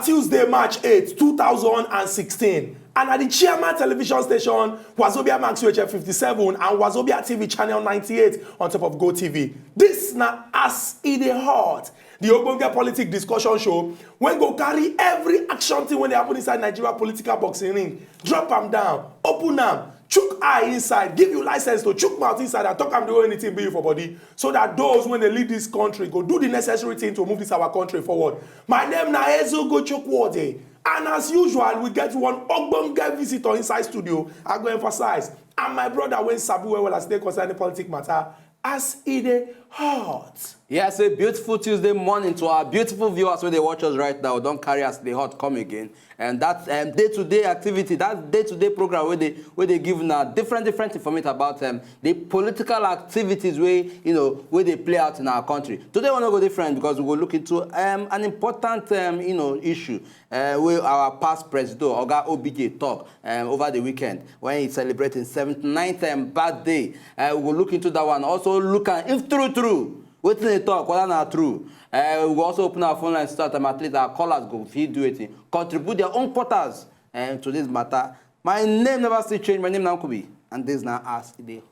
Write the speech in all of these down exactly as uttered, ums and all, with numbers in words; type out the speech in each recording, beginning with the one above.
Tuesday, March eighth, two thousand and sixteen, and at the Chairman Television Station, Wazobia Max U H F fifty-seven and Wazobia T V Channel ninety-eight on top of GoTV. This na As E Dey Hot, the ogbonge politic discussion show wey go carry every action thing wey dey happen inside Nigeria political boxing ring, drop am down, open am, chook eye inside, give you license to chook mouth inside and talk am the way anything be you for body, so that those wey dey lead this country go do the necessary thing to move this our country forward. My name na Ezugo Chukwuode, and as usual, we get one ogbonge visitor inside studio. I go emphasize, and my brother wey sabi well well as e dey concern the politic matter, As E Dey Hot. Yes, a beautiful Tuesday morning to our beautiful viewers wey dey watch us right now. Don carry As E Dey Hot come again. And that um, day-to-day activity, that day-to-day program wey dey wey dey give una different different information about um, the political activities wey you know wey dey play out in our country. Today we no go different because we go look into um, an important um, you know issue uh, wey our past presido Oga O B J talk um, over the weekend when he celebrate him seventy-ninth um, birthday. Uh, we go look into that one. Also look at if true true wetin dey talk, whether na true. Uh, we go also open our phone lines so that um, at least our callers go fit do wetin contribute their own quarters um, to this matter. My name never still change. My name na Nkubi, and this na As E Dey.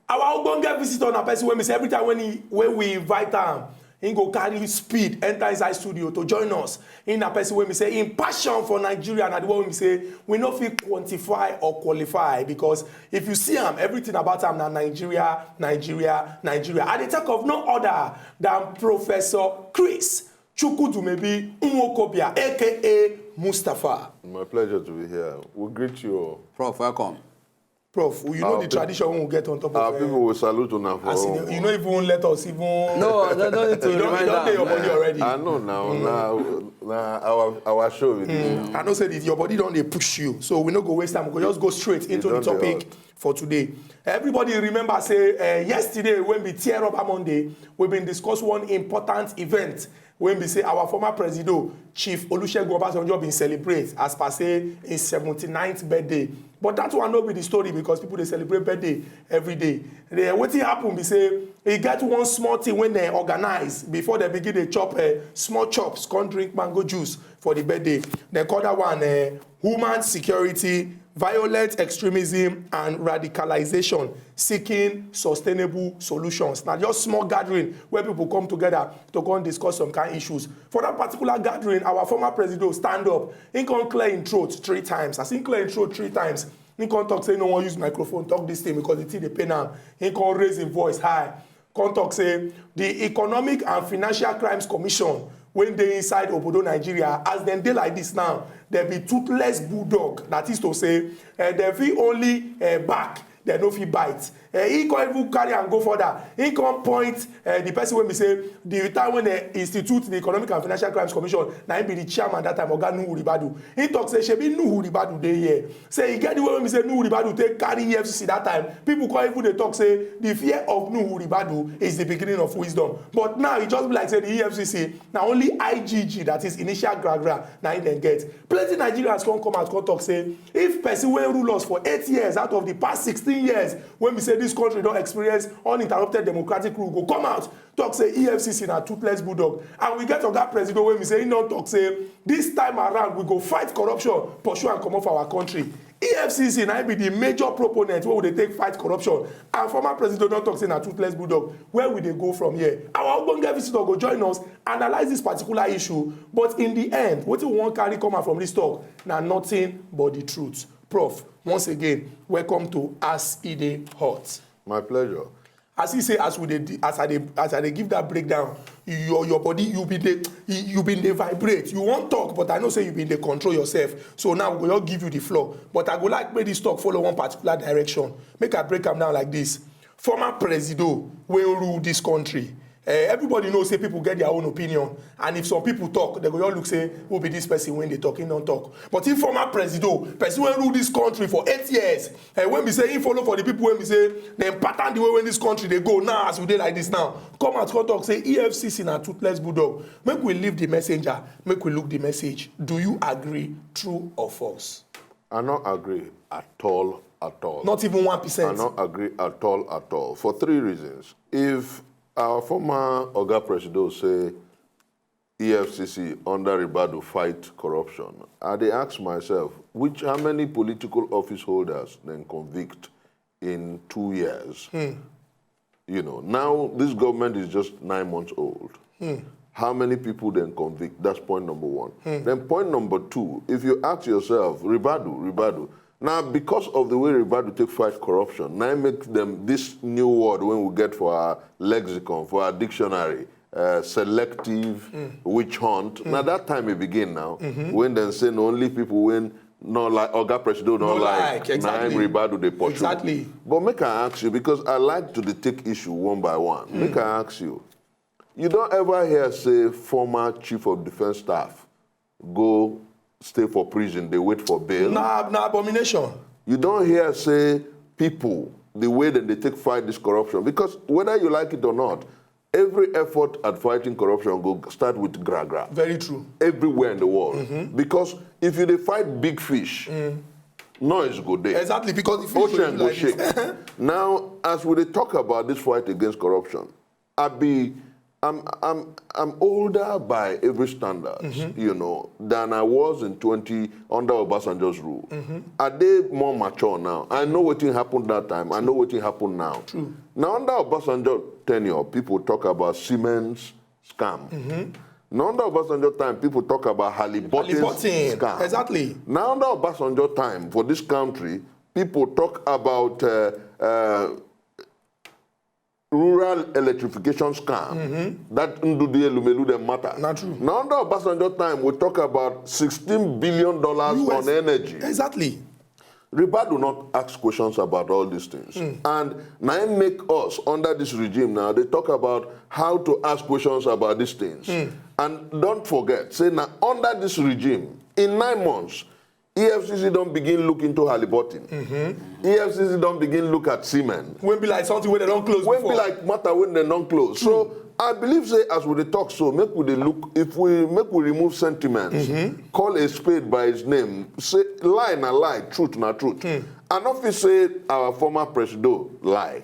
Our ogbonge visitor na person wey be say every time when he when we invite am, he go carry speed enter inside studio to join us. He na person wey be say him passion for Nigeria na the one wey be say we no fit quantify or qualify, because if you see am, everything about am na Nigeria, Nigeria, Nigeria. I dey talk of no other than Professor Chris Chukwudumebi Nwokobia, A K A Mustapha. My pleasure to be here. We greet you all. Prof, welcome. Prof, you know the tradition we get on top of Our uh, people will salute una for as you, you know even let us even no no no need to you don't, you remind don't dey your am. Body already. I know now. Now, now our our show with this. I know say this, your body don dey push you, so we no go waste time. We go just go straight into the don dey topic for today. Everybody remember say uh, yesterday when be tear rubber Monday, we been discuss one important event when be say our former presido Chief Olusegun Obasanjo been celebrate as per say his seventy-ninth birthday. But that one no be the story because people dey celebrate birthday every day. The wetin happen be say e get one small thing when they organize before they begin dey chop uh, small chops, come drink mango juice for the birthday. They call that one uh, human security, violent extremism and radicalization, seeking sustainable solutions. Now just small gathering where people come together to come discuss some kind issues. For that particular gathering, our former president stand up, he come clear in throat three times. As he clear in throat three times, he come talk say no one use microphone talk this thing because the thing dey pain am. He come raise him voice high, come talk say the Economic and Financial Crimes Commission wey dey inside obodo Nigeria, as dem dey like this now, dem be toothless bulldog. That is to say, uh, dem fit only uh, bark, dem no fit bite. Uh, he come even carry am go further. He come point uh, the person wey be say the time when dem institute the Economic and Financial Crimes Commission, na him be the chairman that time, Oga Nuhu Ribadu. He talk say shebi Nuhu Ribadu dey here. Say e get the way wey be say Nuhu Ribadu take carry E F C C that time. People come even dey talk say the fear of Nuhu Ribadu is the beginning of wisdom. But now e just be like say the E F C C na only I G G, that is initial gragra, na im dem get. Plenty Nigerians come come out come talk say if person wey rule us for eight years out of the past sixteen years wey be say this country don experience uninterrupted democratic rule go come out talk say E F C C na toothless bulldog, and we get oga presido wey be say he don talk say this time around we go fight corruption, pursue am comot for our country. E F C C na im be the major proponent wey we dey take fight corruption, and former president don talk say na toothless bulldog. Where we dey go from here? Our ogbonge visitor go join us analyse this particular issue, but in the end wetin we wan carry come out from this talk na nothing but the truth. Prof, once again, welcome to As E Dey Hot. My pleasure. As he say, as we dey, as I dey, as I dey give that breakdown, your your body, you been dey, you been dey vibrate. You wan talk, but I know say you been dey control yourself. So now we go just give you the floor. But I go like make this talk follow one particular direction. Make I break am down like this. Former presido wey rule this country. Uh, everybody know say people get their own opinion, and if some people talk, they go just look say who be this person when they talk, he don't talk. But if former presido, person wey rule this country for eight years, and when we say he follow for the people when we say then pattern the way when this country they go now as we dey like this now, come out come talk say E F C C na toothless bulldog. Make we leave the messenger, make we look the message. Do you agree, true or false? I don't agree at all, at all. Not even one I percent. don't agree at all, at all. For three reasons. If our former Oga Presido say E F C C under Ribadu fight corruption, I dey ask myself, which, how many political office holders dem convict in two years? You know, now this government is just nine months old. How many people dem convict? That's point number one. Then point number two, if you ask yourself, Ribadu, Ribadu, now because of the way Ribadu take fight corruption, now make them this new word when we get for our lexicon, for our dictionary, uh, selective witch hunt. Now that time e begin now, when dem say na only people wey no like, Oga Presido no, no like, like, exactly. Na im Ribadu dey pursue. Exactly. But make I ask you, because I like to dey take issue one by one. Make I ask you, you don ever hear say former chief of defense staff go stay for prison dey wait for bail? Na, na abomination. You don hear say people, the way that they take fight this corruption, because whether you like it or not, every effort at fighting corruption go start with gra gra. Very true. Everywhere in the world. Because if you dey fight big fish, noise go dey. Exactly, because the fish ocean go like shake. Now, as we dey talk about this fight against corruption, I be, I'm, I'm, I'm older by every standard, you know, than I was in twenty under Obasanjo's rule. I dey more mature now. I know wetin happened that time. I know wetin happened now. True. Now, under Obasanjo tenure, people talk about Siemens scam. Now, under Obasanjo time, people talk about Halliburton, Halliburton scam. Exactly. Now, under Obasanjo time, for this country, people talk about uh, uh, rural electrification scam. That Ndudi Elumelu dem matter. Na true. Now, under Obasanjo time, we talk about sixteen billion dollars U S on energy. Exactly. Ribadu not ask questions about all these things. And now it make us, under this regime now, they talk about how to ask questions about these things. And don't forget, say now under this regime, in nine months, E F C C don begin look into Halliburton. E F C C don begin look at Siemens. Wey be like something wey dem don close before. Wey be like matter wey dem don close. So I believe say as we dey talk so, make we dey look, if we, make we remove sentiments, call a spade by its name, say lie na lie, truth na truth. I no fit say our former presido lie,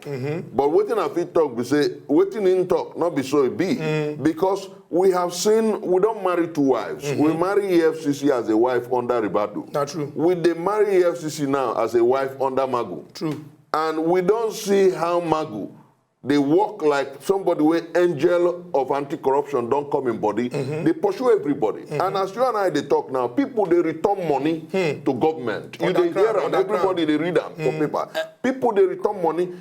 but wetin I fit talk be say wetin im talk no be so e be, because we have seen, we don marry two wives. We marry E F C C as a wife under Ribadu. Na true. We dey marry E F C C now as a wife under Magu. True. And we don see how Magu dey work like somebody wey angel of anti-corruption don come im body. Dey pursue everybody. And as you and I dey talk now, people dey return money to government. You dey hear am, everybody dey read am for paper. People dey return money.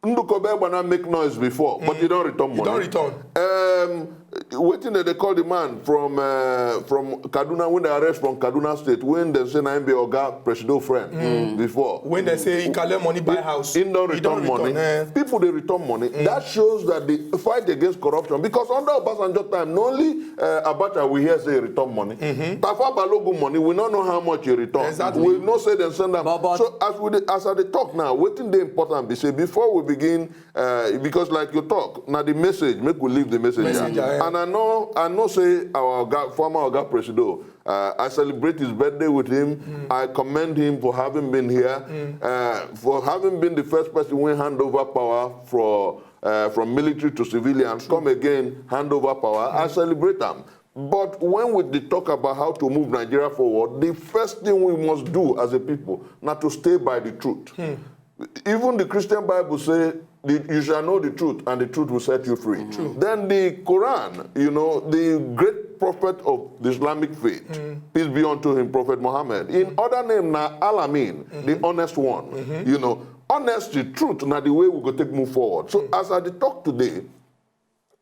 Nduko Begba na make noise before, but you don return money. You don return. Um, wetin dem dey call the man from uh, from Kaduna, when they arrest from Kaduna State, when dem say na im be Oga Presido friend before. When dem say he collect money buy house, he don return money. People dey return money. That shows that the fight against corruption, because under Obasanjo time, na only uh, Abacha we hear say he return money. Tafa Balogun money, we no know how much he return. Exactly. We know say dem send am. So as we dey, as I dey talk now, wetin dey important be say before we begin, uh, because like you talk, na the message, make we leave the message. And I know, I know say our oga, former Oga Presido, uh, I celebrate his birthday with him. I commend him for having been here, uh, for having been the first person wey hand over power for uh, from military to civilian, come again, hand over power. I celebrate am. But when we dey talk about how to move Nigeria forward, the first thing we must do as a people na to stay by the truth. Even the Christian Bible say, the, "You shall know the truth, and the truth will set you free." Then the Quran, you know, the great prophet of the Islamic faith, peace be unto him, Prophet Muhammad, in other name na Al-Amin, the honest one. You know, honesty, truth na the way we go take move forward. So as I dey talk today,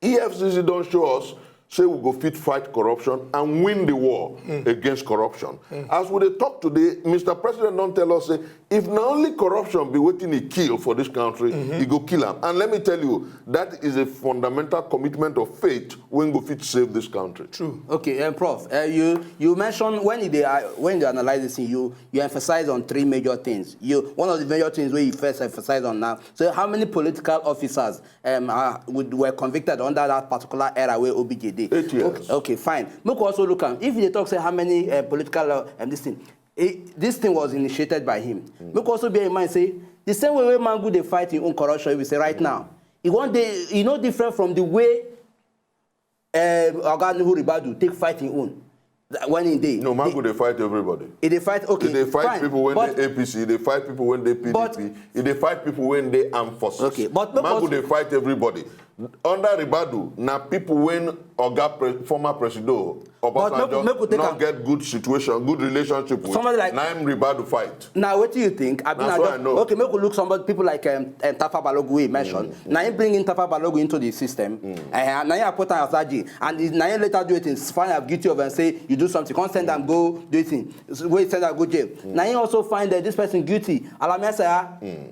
E F C C don show us say we go fit fight corruption and win the war against corruption. As we dey talk today, Mister President don tell us say if na only corruption be wetin e kill for this country, e go kill am. And let me tell you, that is a fundamental commitment of faith wey go fit save this country. True. Okay, um, Prof, uh, you, you mentioned when you dey, uh, when you analyze this thing, you, you emphasize on three major things. You, one of the major things wey you first emphasize on now, so how many political officers um, uh, would, were convicted under that particular era wey O B J dey? Eight years. Okay, okay, fine. Make we also look am. If you dey talk say how many uh, political uh, um, this thing, eh, this thing was initiated by him. Make we also bear in mind say the same way wey Magu dey fight im own corruption, we say right now, e wan dey, e no different from the way um, Oga Nuhu Ribadu take fight im own when im dey. No, Magu dey fight everybody. E dey fight, okay, E dey fight fine, people wey but dey A P C, e dey fight people wey dey but- P D P, e dey fight people wey dey armed forces. Okay, but make Magu us- dey fight everybody. Under Ribadu, na people wey Oga pre, former Presido But make- Obasanjo make we take no am- get good situation, good relationship with. Somebody like- Na im Ribadu fight. Now, what do you think? I mean, That's I what just, I know. Okay, make we look somebody, people like um, um, Tafa Balogun we mentioned. Now, him bringing Tafa Balogun into the system. Uh, now, him appoint am as I G, and he- now him later do it in find am guilty of and say you do something, come send am go do it in, wait, send am go jail. Now, him also find that this person guilty. Alamia Saya,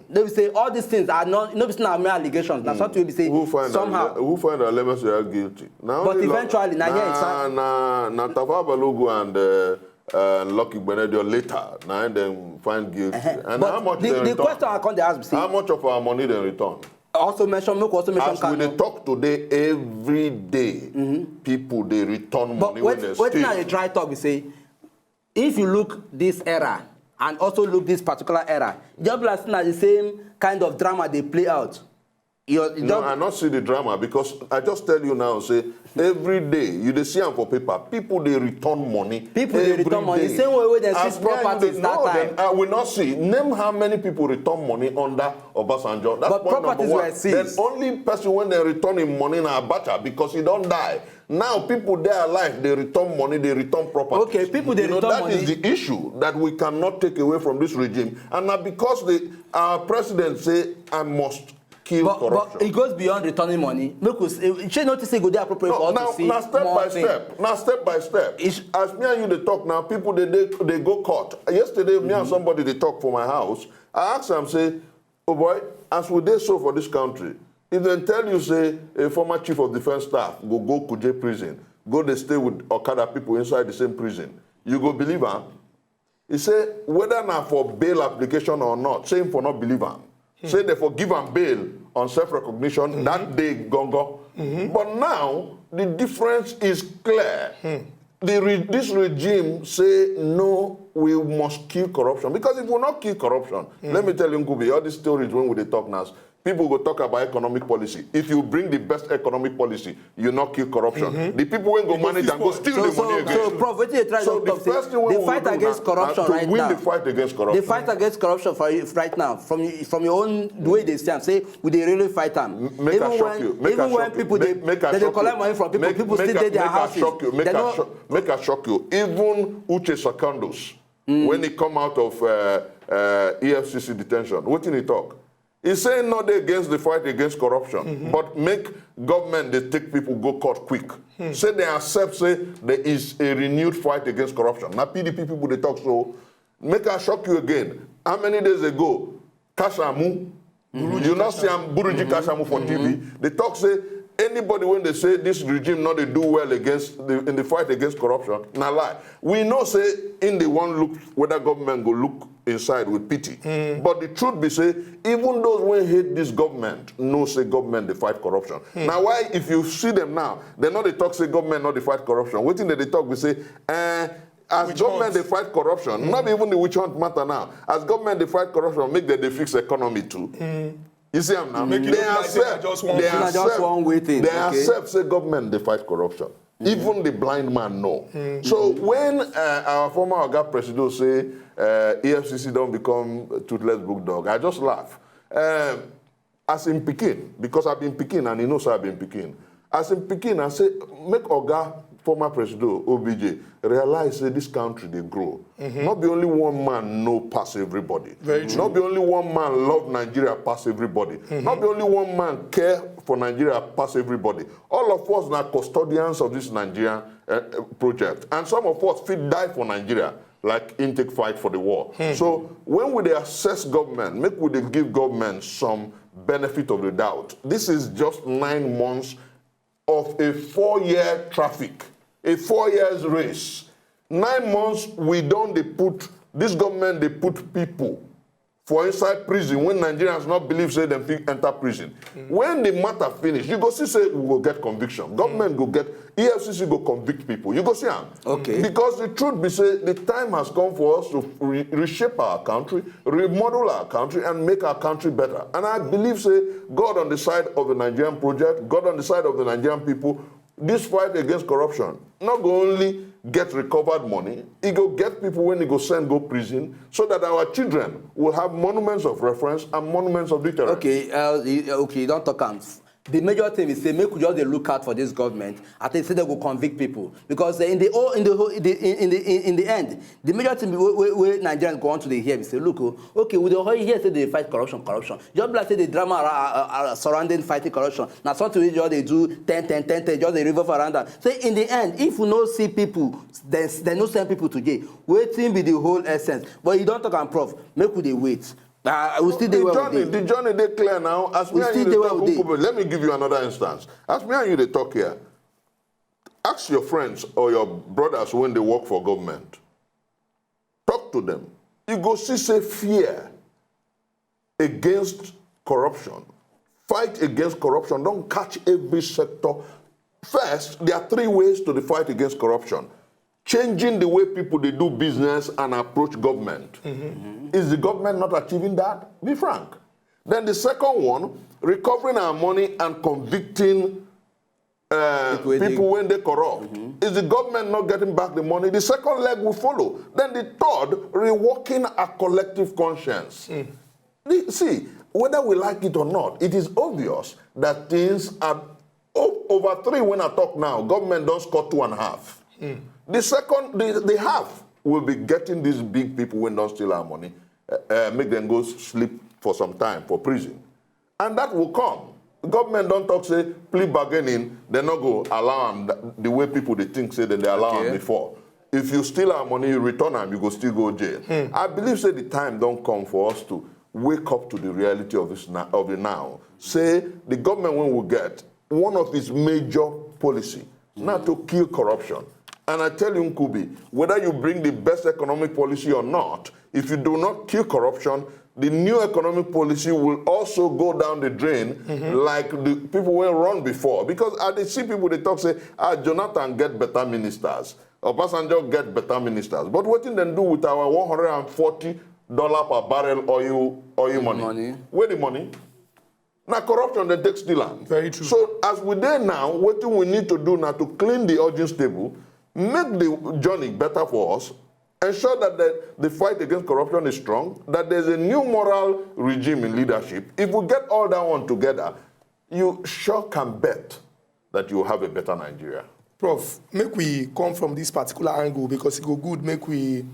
they will say all these things are not, no, it's not mere allegations. That's what we be say Who find somehow. Who find Alamia Saya guilty? Now But only Luck- eventually, na here it's na na na Tafa Balogun and uh, uh, Lucky Gbenedion later. Now dem find guilty. And how But much the, dem the return? question I come dey ask be say, How much of our money dem return? also mention, make we also mention As we dey Kanu. Talk today, every day people dey return But money wey wait, dem wetin I steal. dey try talk be say, if you look this era and also look this particular era, just be like say na the same kind of drama dey play out. You, you No, just I not see the drama because I just tell you now. Say every day you dey see am for paper. People dey return money. People dey every return money. Day. Same way wey dem seize As me and you properties dey that know, time. Then I will not see. Name how many people return money under Obasanjo. That's But point properties number were one. Seized. The only person wey dem return im money na Abacha because he don die. Now people dey alive, they return money, they return property. Okay, people dey you know, return that money. Is the issue that we cannot take away from this regime. And na because the our president say I must kill But, corruption. But it goes beyond returning money. Make we say, shey notice say e go dey appropriate for No, us now, to see now step more by things. Step. Now step by step. It's- As me and you dey talk now, people they they, they go court. Yesterday, me and somebody they talk for my house. I asked am say, "Oh boy, as we dey so for this country, if dem tell you say a former chief of defense staff go go Kuje prison, go dey stay with Okada people inside the same prison, you go believe am?" He say whether na for bail application or not, say him for not believe am. Say they for give am bail on self-recognition that day, gongo. But now the difference is clear. The re, this regime say no, we must kill corruption, because if we not kill corruption, let me tell you, Nkubi, all these stories when we dey talk now, people go talk about economic policy. If you bring the best economic policy, you not kill corruption. The people wey go manage and go steal So, the so, money again. so, Prof, wetin you dey try So to the talk say first thing we the will fight do against now corruption na to right win now. The fight against The corruption. Fight against corruption for you right now, from you, from your own the way they stand, say we dey really fight am. Make Even I shock when, you. Make even I when shock you. people dey Make, make I they dey shock collect you. Money from people, Make, people make still I, dey their make houses. I shock you. Make They I no- shock, make I shock you. Even Uche Secondos, when he come out of uh, uh, E F C C detention, wetin he talk? He say not against the fight against corruption, but make government dey take people go court quick. Say they accept say there is a renewed fight against corruption. Now P D P people they talk so. Make I shock you again. How many days ago, Kashamu, you not see am, Buruji Kashamu for T V. They talk say anybody when they say this regime not they do well against the, in the fight against corruption, na lie. We know say in the one look whether government go look inside with pity. But the truth be say, even those who hate this government know say government they fight corruption. Now why if you see them now, they not they talk say government not they fight corruption. Wetin they, they talk we say, eh, as Witch government hunt. They fight corruption, not even the witch hunt matter now. As government they fight corruption, make them they fix economy too. You see am now. Make it They look like say na accept. Just one They thing. Na just accept. One way thing, They okay. Accept say government they fight corruption. Even the blind man know. So when uh, our former Oga Presido say uh, E F C C don't become toothless bulldog, I just laugh. Um, as in Pekin, because I've been Pekin and he knows I've been Pekin. As in Pekin, I say make Oga former Presido O B J realize say this country they grow. Not be only one man know pass everybody. Very true. Not be only one man love Nigeria pass everybody. Not be only one man care for Nigeria pass everybody. All of us are custodians of this Nigerian uh, uh, project, and some of us fit die for Nigeria like intake fight for the war. So when we dey assess government, make we dey give government some benefit of the doubt. This is just nine months of a four-year traffic, a four years race. Nine months we don't they put this government they put people for inside prison when Nigerians not believe say them fit enter prison. When the matter finish, you go see say we go get conviction. Government go get E F C C go convict people. You go see am. Okay. Because the truth be say the time has come for us to re reshape our country, remodel our country, and make our country better. And I believe say God on the side of the Nigerian project, God on the side of the Nigerian people, This fight against corruption not go only get recovered money, e go get people wey e go send go prison, so that our children will have monuments of reference and monuments of deterrence. Okay, uh, you- okay, you don talk am. The major thing is say make we just dey look out for this government. I think say dem go convict people because, uh, in the whole, in the whole, in the, in, in the in, in the end, the major thing wey, wey, wey Nigerians go want to dey hear be say, look, oh, okay, we dey always hear say dem dey fight corruption, corruption. Just be like say the drama around, uh, uh, surrounding fighting corruption na something wey just dey do ten, ten, ten, ten, just dey revolve around am. Say in the end, if we no see people, then dem no send people to jail. Wetin be the whole essence? But you don talk am, Prof. Make we dey wait. Uh, we still dey The where journey, we dey. The journey dey clear now. As me We and still you dey dey where talk, we dey. Nkubi, let me give you another instance. As me and you dey talk here, ask your friends or your brothers wey dey work for government. Talk to them. You go see say fear against corruption, fight against corruption don catch every sector. First, there are three ways to the fight against corruption. Changing the way people dey do business and approach government. Is the government not achieving that? Be frank. Then the second one, recovering our money and convicting uh, People wey dey- people wey dey corrupt. Is the government not getting back the money? The second leg will follow. Then the third, reworking a collective conscience. The- see, whether we like it or not, it is obvious that things are o- over three wey I talk now. Government don score two and a half. The second, the, the half will be getting these big people wey don steal our money, uh, uh, make them go sleep for some time for prison. And that will come. Government don talk say plea bargaining, dem no go allow am th- the way people dey think say dem dey allow am Okay. before. If you steal our money, you return am, you go still go jail. I believe say the time don come for us to wake up to the reality of this na- of the now. Say the government wey we get, one of its major policy na to kill corruption. And I tell you, Nkubi, whether you bring the best economic policy or not, if you do not kill corruption, the new economic policy will also go down the drain like the people wey run before. Because I dey see people dey talk say, ah, Jonathan get better ministers, Obasanjo get better ministers. But wetin dem do with our one hundred and forty dollar per barrel oil oil money? Money. Where the money? Na corruption dem take steal am. Very true. So as we dey now, wetin we need to do na to clean the audience table, make the journey better for us, ensure that the, the fight against corruption is strong, that there's a new moral regime in leadership. If we get all that one together, you sure can bet that you will have a better Nigeria. Prof, make we come from this particular angle because e go good make we,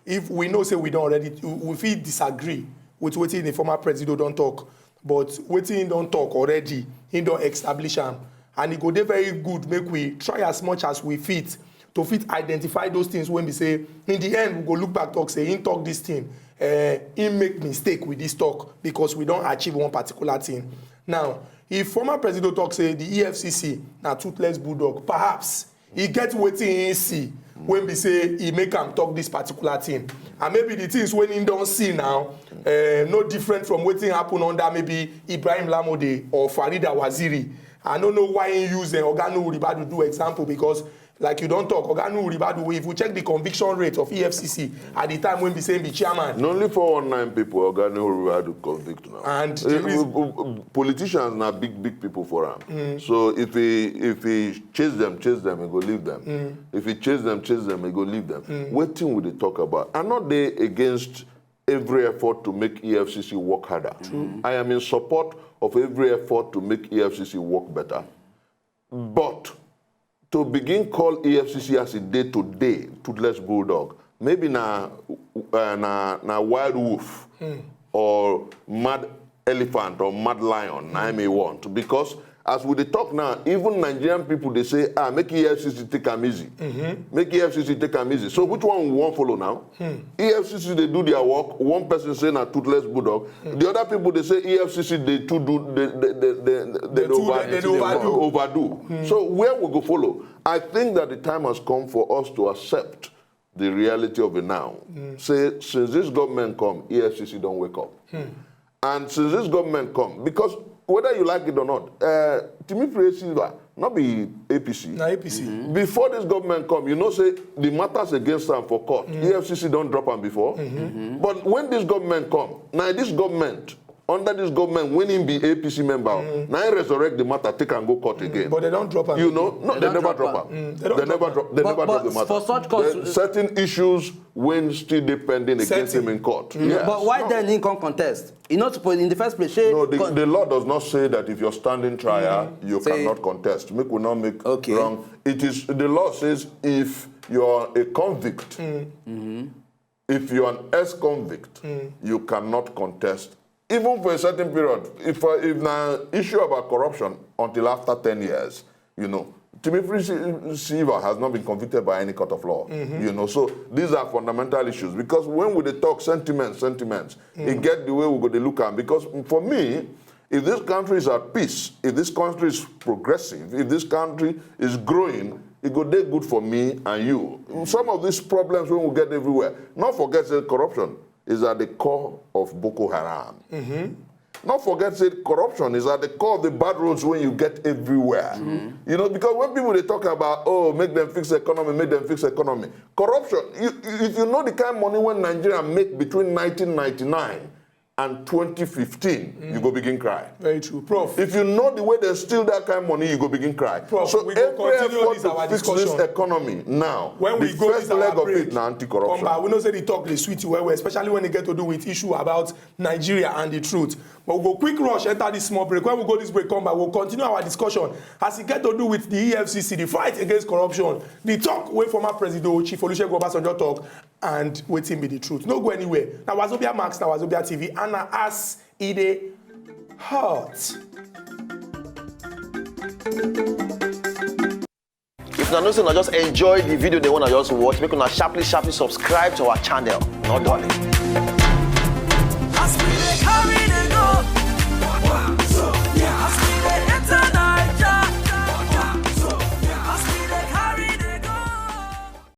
if we know say we don already, we fit disagree with wetin the former president don talk, but wetin he don talk already, he don establish am, and e go dey very good make we try as much as we fit to fit identify those things wey be say in the end we go look back talk say he talk this thing, uh, he make mistake with this talk because we don achieve one particular thing. Now, if former president talk say the E F C C na toothless bulldog, perhaps he get wetin he see wey be say he make am talk this particular thing, and maybe the things wey he don see now, uh, no different from wetin happen under maybe Ibrahim Lamode or Farida Waziri. I no know why he use, uh, Oga Nuhu Ribadu do example because, like you don talk, Oga Nuhu Ribadu, if we check the conviction rate of E F C C at the time when be say he be chairman, Na only four one nine people Oga Nuhu Ribadu convict now. And Eh, the reason uh, uh, politicians na big big people for am. So if he if he chase them, chase them, he go leave them. If he chase them, chase them, he go leave them. Wetin we dey talk about? I no dey against every effort to make E F C C work harder. I am in support of every effort to make E F C C work better. But to begin call E F C C as e dey today, toothless bulldog, maybe na uh, na na wild wolf or mad elephant or mad lion na im e want, because as we dey talk now, even Nigerian people dey say, ah, make E F C C take am easy. Make E F C C take am easy. So which one we wan follow now? E F C C dey do their work. One person say na toothless bulldog. The other people dey say E F C C dey too do, they they they they, they, They too- over, they dey overdo. overdo. So where we go follow? I think that the time has come for us to accept the reality of it now. Say since this government come, E F C C don wake up. And since this government come, because whether you like it or not, uh, Timipre Silva no be A P C. Na A P C. Before this government come, you know say the matters against am for court, E F C C don drop am before. But when this government come, na this government under this government, when he be A P C member, now he resurrect the matter, take and go court again. But they don't drop am. You know, no, they don't never drop drop am. am. Mm, they don't They never drop drop. They But- never drop but the matter. for such courts- There- certain issues when still dey pending against Certain. him in court. Yes. But why No. then he come contest? He not supposed in the first place. Shey, No, the, con- the law does not say that if you're standing trial, you Say- cannot contest. Make we not make Okay. wrong. It is the law says if you're a convict, if you're an ex-convict, you cannot contest. Even for a certain period, if uh, if na issue about corruption until after ten years, you know, Timothy Silva has not been convicted by any court of law. You know, so these are fundamental issues because when we dey talk sentiments, sentiments, e get the way we go dey look am. Because for me, if this country is at peace, if this country is progressive, if this country is growing, it go dey good for me and you. Some of these problems when we get everywhere, not forget say corruption is at the core of Boko Haram. Not forget say corruption is at the core of the bad roads when you get everywhere. You know, because when people dey talk about, oh, make them fix economy, make them fix economy. Corruption, you, you- if you know the kind of money when Nigeria make between nineteen ninety-nine and twenty fifteen, you go begin cry. Very true, Prof. If you know the way they steal that kind of money, you go begin cry. Prof, So we go every continue effort this to our fix discussion. This economy now, When the we go first this leg our of break, it na anti-corruption. Come back. We know say the talk dey sweet well well, especially when e get to do with issue about Nigeria and the truth. But we go quick rush enter this small break. When we go this break, come back, we'll continue our discussion as e get to do with the E F C C, the fight against corruption, the talk wey former President Chief Olusegun Obasanjo talk, and wetin be the truth. No go anywhere. Na Wazobia Max, na Wazobia T V, and na as e dey hot. If una know say una just enjoy the video dem wey una just watch, make una sharply sharply subscribe to our channel. No dulling. As we dey carry